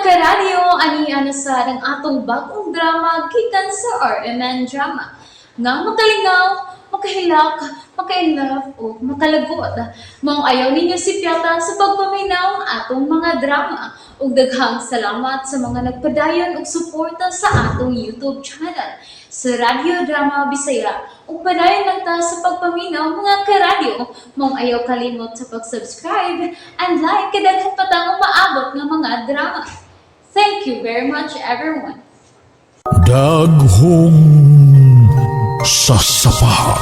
Karadyo, ani ana sa ang atong bagong drama gikan sa RMN Drama. Nga makalingaw, makahilak, makainlove o makalagot. Maong ayaw ninyo sipyata sa pagpaminaw ang atong mga drama. Ug daghang salamat sa mga nagpadayon og suporta sa atong YouTube channel sa Radyo Drama Bisaya. Ug padayon lang ta sa pagpaminaw, mga karadyo. Maong ayaw kalimot sa pag-subscribe and like kay daghan pa tang umaabot nga mga drama. Thank you very much, everyone. Daghong sasapa.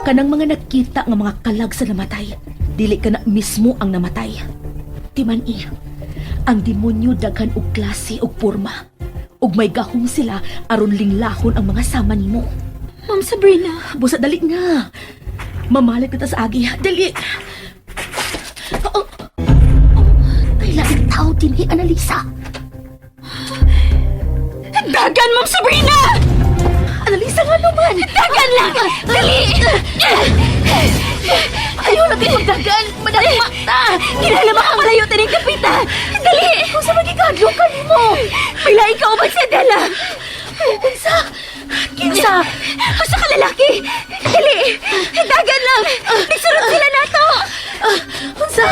Kanang mga nakita nga mga kalag sa namatay, dili ka na mismo ang namatay. Timan i, ang demonyo daghan og klase og porma. Ug may gahom sila aron linglahon ang mga sama nimo. Ma'am Sabrina. Busa dali na. Mamalit kita sa agi. Dali. Oh, oh, ay laing tao dinhi, Analisa. Dagan, Ma'am Sabrina! Analisa nga naman. Dagan lang! Dali! Ayaw na kayo magdagan. Madagma ta. Kinala makapalayo taning kapita! Dali! Kung sa magikadlo ka nimo. May laing kauban si Adela! Kinsa? Kinsa? Usa ka lalaki! Dali! Dagan lang! Nagsurot sila nato! Unsa?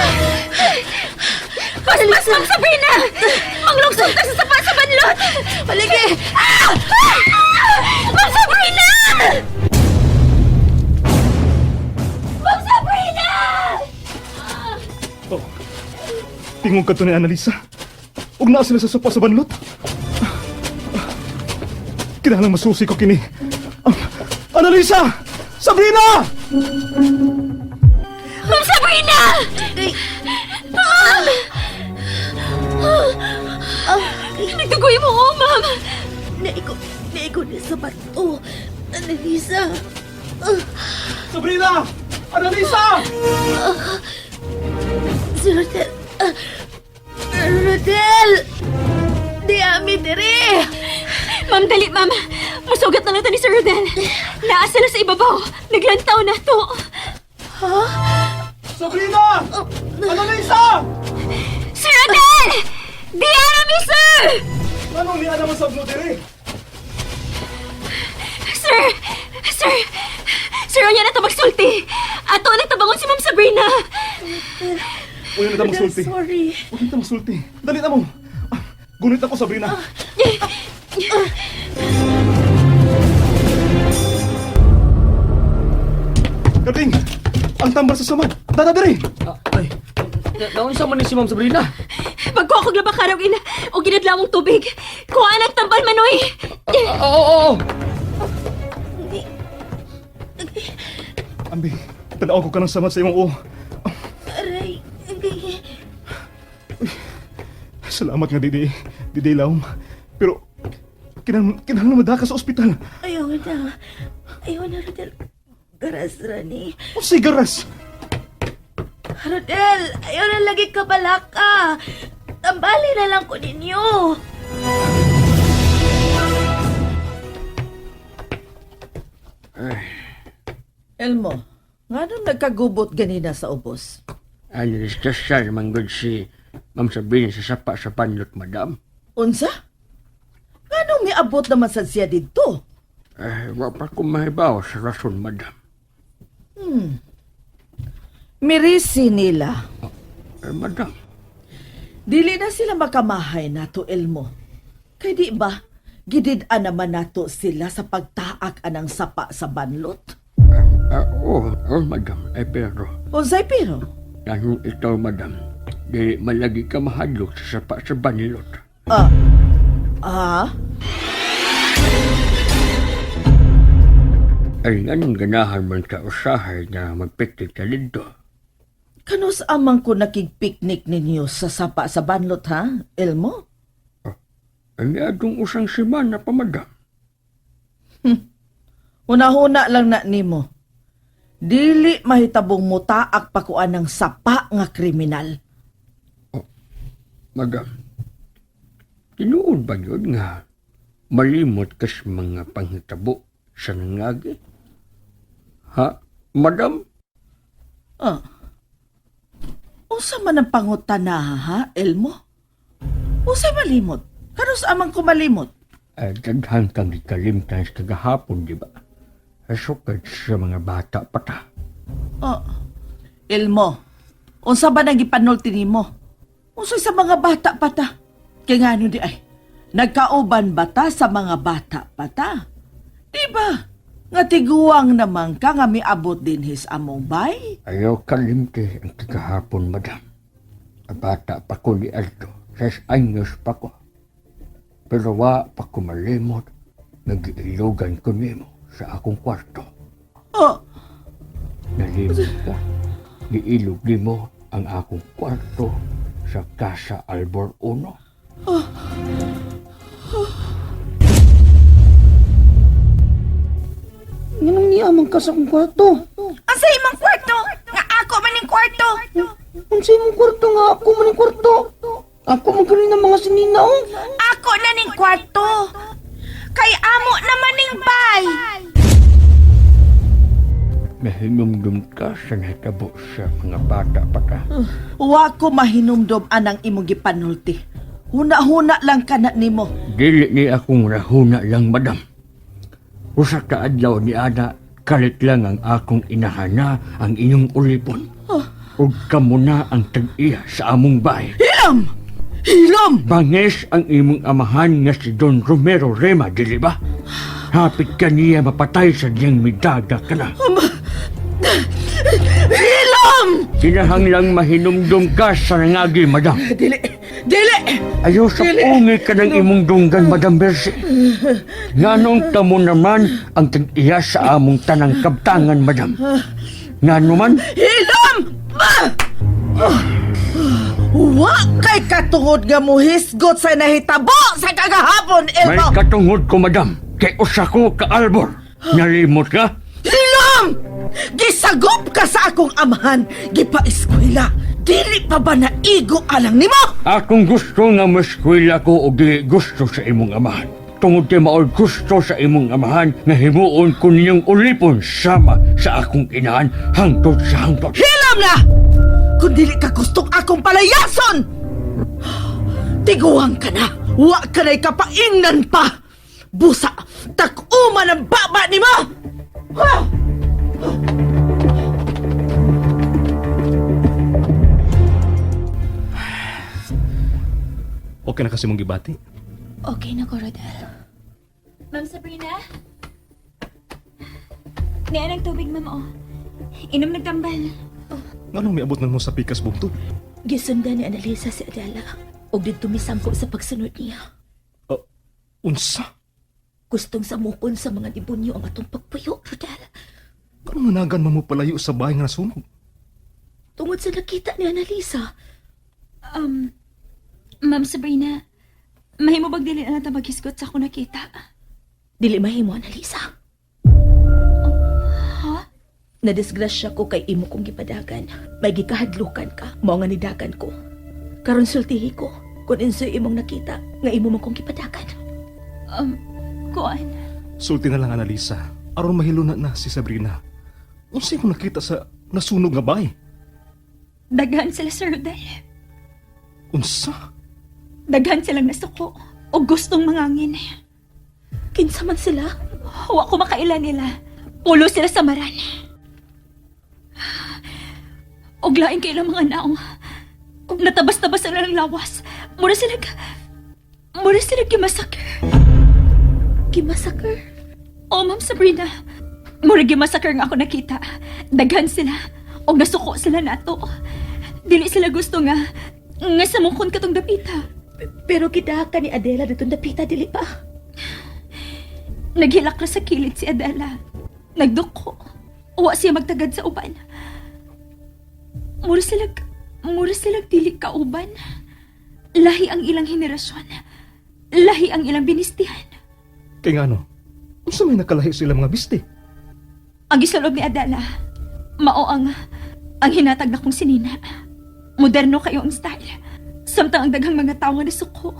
Paspas, Ma'am Sabrina! Manglugsong ta sa sapa sa banlot! Palagi! Ah! Ah! Ma'am Sabrina! Ma'am Sabrina! Oh. Tingog ka to ni Annalisa. Ug naa sila sa sopa sa banlot. Kinahanglang masusi ko kini. Ah, Annalisa! Sabrina! Ma'am Sabrina! Ma'am! Nagdugoy mo, oh, ma'am! Naiko, naiko na sa bato. Annalisa. Sabrina! Annalisa! Si Rodel. Ah, Rodel! Di ami diri! Ma'am, dali, ma'am! Masugat na lang ito ni Sir Rodel. Naa sila sa ibabaw. Naglantaw na to. Sabrina! Annalisa! Sir Rodel! Di mi, sir! Anong niya naman sa mo diri? Sir! Sir! Sir, unya na ito magsulti! Ato na tabangon si Ma'am Sabrina! Uy, na Rodel, magsulti. sorry. Huwag na magsulti. Dali na mo. Ah, Gunit ako, Sabrina. Kating! Ang tambal sa samad! Dada diri! Ah, ay, naunsa man ni si Ma'am Sabrina? Bagko ako glabakaraw ina o ginadlawong tubig. Kuha ang tambal, Manoy! Oo, oo, oo. Ambi, tanaw ko ka ng samad sa imong uo. Aray. Salamat nga, Didi. Didi Laom. Pero, kinahanglan madaka sa ospital. Ayaw na. Ayaw na, Rodel. Garas rani. O sigaras! Rodel, ayaw na lagi ka balaka. Tambali na lang ko ninyo. Elmo, nganong nagkagubot ganina sa ubos? Ay, nadisgrasya naman gud si Ma'am Sabrina sa sapa sa panlot, madam. Unsa? Nganong miabot naman sad siya didto? Eh, wa pa ko mahibaw sa rason, madam. Mirisi nila. Eh, madam, Dili na sila makamahay nato, Elmo. Kay di ba, gidid-an naman nato sila sa pagtaak anang sapa sa banlot? ah, oo, oh, madam. Eh, pero, Unsay pero? anong ikaw, madam, di malagi ka mahadlok sa sapa sa banlot. Ah, ah, Ay, anong ganahan man ka usahay na magpiknik ka dito? Kanus amang ko nakigpiknik ninyo sa sapa sa banlot, ha, Elmo? Ay, adong usang semana pa, madam. Hunahuna lang na nimo. Dili mahitabong mutaak pakuan ng sapa nga kriminal. Madam, tinuod ba yun nga malimot ka sa mga panghitabo sa nangagi? Ha, madam? Ah. Unsa man ang pangutana ha, Elmo? Usay malimot? Kanus amang ko malimot? Ay, daghan kang gikalimtan sa kagahapon, di ba? Asukad sa mga bata pa ta. Oh. Elmo, unsa ba nang gipanulti nimo? Unsay sa mga bata pa ta? Kay ngano di ay, nagkauban ba ta sa mga bata pa ta? Di ba? Nga tiguang naman ka nga miabot din his among bay? Ayaw kalimti ang kagahapon, madam. Ang bata pa ko ni Aldo. Ses anyos pa ko. Pero wa pa ko malimot. Nag-iilugan ko nimo sa akong kwarto. Oh, Nalimot ka. Giilog nimo ang akong kwarto sa Casa Albor Uno. Nganong niya man ka sa akong kwarto? Asa imong kwarto? Nga ako man ning kwarto. Unsa imong kwarto nga ako man ning kwarto? Ako man gani ng mga sinina oh. Ako na ning kwarto. Kay amo naman ning bay. Nahinumdum ka sa nahitabo sa mga bata pa ka. wa ko mahinumdom anang imong gipanulti. Huna-huna lang kana nimo. Dili ni akong rahuna lang, madam. Usa ka adlaw ni Ana, kalit lang ang akong inahana ang inyong ulipon. Ug kamo na ang tag-iya sa among bahay. Hilom! Hilom! Bangis ang imong amahan nga si Don Romero Rema, dili ba? Hapit ka niya mapatay sa diyang midaga ka na. Hilom! Kinahanglang mahinumdum ka sa nangagi, madam. Dili! Dili! Ayaw sa ungi ka ng imong dunggan, Madam Mercy. Nganong kamo naman ang tag-iya sa among tanang kabtangan, Madam? Ngano man, Hilom! Ah! Wa kay katungod nga muhisgot sa nahitabo sa kagahapon, may Elmo! katungod ko, Madam. Kay usa ko ka-albor. Nalimot ka? Hilom! Gisagop ka sa akong amahan, gipa-eskwela. Dili pa ba naigo alang nimo? Akong gusto nga maskwela ko o dili gusto sa imong amahan. Tungod kay maol gusto sa imong amahan nga himuon ko ninyong ulipon sama sa akong inahan hangtod sa hangtod. Hilom na! Kung dili ka gustong akong palayason! Tiguang ka na! Wa ka na'y kapaingnan pa! Busa, tak-uma ng baba nimo! Ha! Okay na kasi mong gibati. Okay na ko, Rodel. Ma'am Sabrina? Niyan ang tubig, ma'am, oh. Inom nagtambal. Nganong miabot man mo sa pikas bugto? Gisundan ni Annalisa si Adela ug didto misangko sa pagsunod niya. Oh, unsa? Gustong samukon sa mga dibunyo ang atong pagpuyo, Rodel. Nganong nanagan man mo palayo sa bahay nga nasunog? Tungod sa nakita ni Annalisa, Ma'am Sabrina, mahimo bag dili na ta maghisgot sa akong nakita? dili mahimo, Annalisa. Ha? Nadisgrasya ko kay imo kong gipadagan. May gikahadlukan ka, mao nga nidagan ko. Karon sultihi ko kung unsoy imong nakita nga imo man kong gipadagan. Kuan? Sulti na lang, Annalisa. Aron mahiluna na si Sabrina. Unsa ko nakita sa nasunog nga bahay? Daghan sila, Sir Rodel. Unsa? Daghan silang nasuko o gustong mangangin. Kinsa man sila? Wa ko makaila nila. Pulo sila sa maran. Og lain kay ilang mga naong. Natabas-tabas sila ng lawas. Mura sila gimasakir. Gimassacre? Oh, Ma'am Sabrina. Mura gimasakir nga ako nakita. Daghan sila. Og nasuko sila nato. Dili sila gusto nga nga samukon katong dapita. Pero gidaka ni Adela ditong dapita dili pa. Naghilak ra sa kilid si Adela. Nagduko. Wa siya magtagad sa uban. Mura sila mura sila dili kauban. Lahi ang ilang henerasyon. Lahi ang ilang binistihan. Kay ngano? Unsa may nakalahi sila mga biste? Ang gisulob ni Adela, mao ang hinatag na kong sinina. Moderno kayo ang style. Samtang ang daghang mga tawo nga nasuko.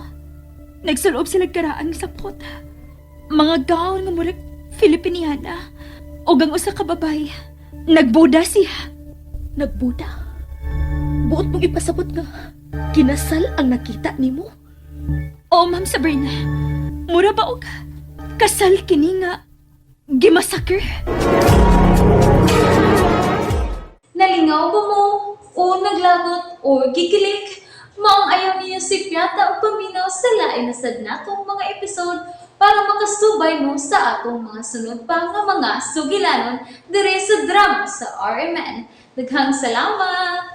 Nagsulob sila karaang sapot. Mga gown nga murag Filipiniana. Og ang usa ka babae, nagbuda siya. Nagbuda. Buot mong ipasabot nga kinasal ang nakita nimo. Oo, Ma'am Sabrina. Mura ba og kasal kini nga gimasakre? Nalingaw ba mo? O naglagot o gikilig? Maong ayaw niyo si Piata ang paminaw sa lain na sad natong mga episode para makasubay mo sa atong mga sunod pa nga mga sugilanon dire sa drama sa RMN. Daghang salamat!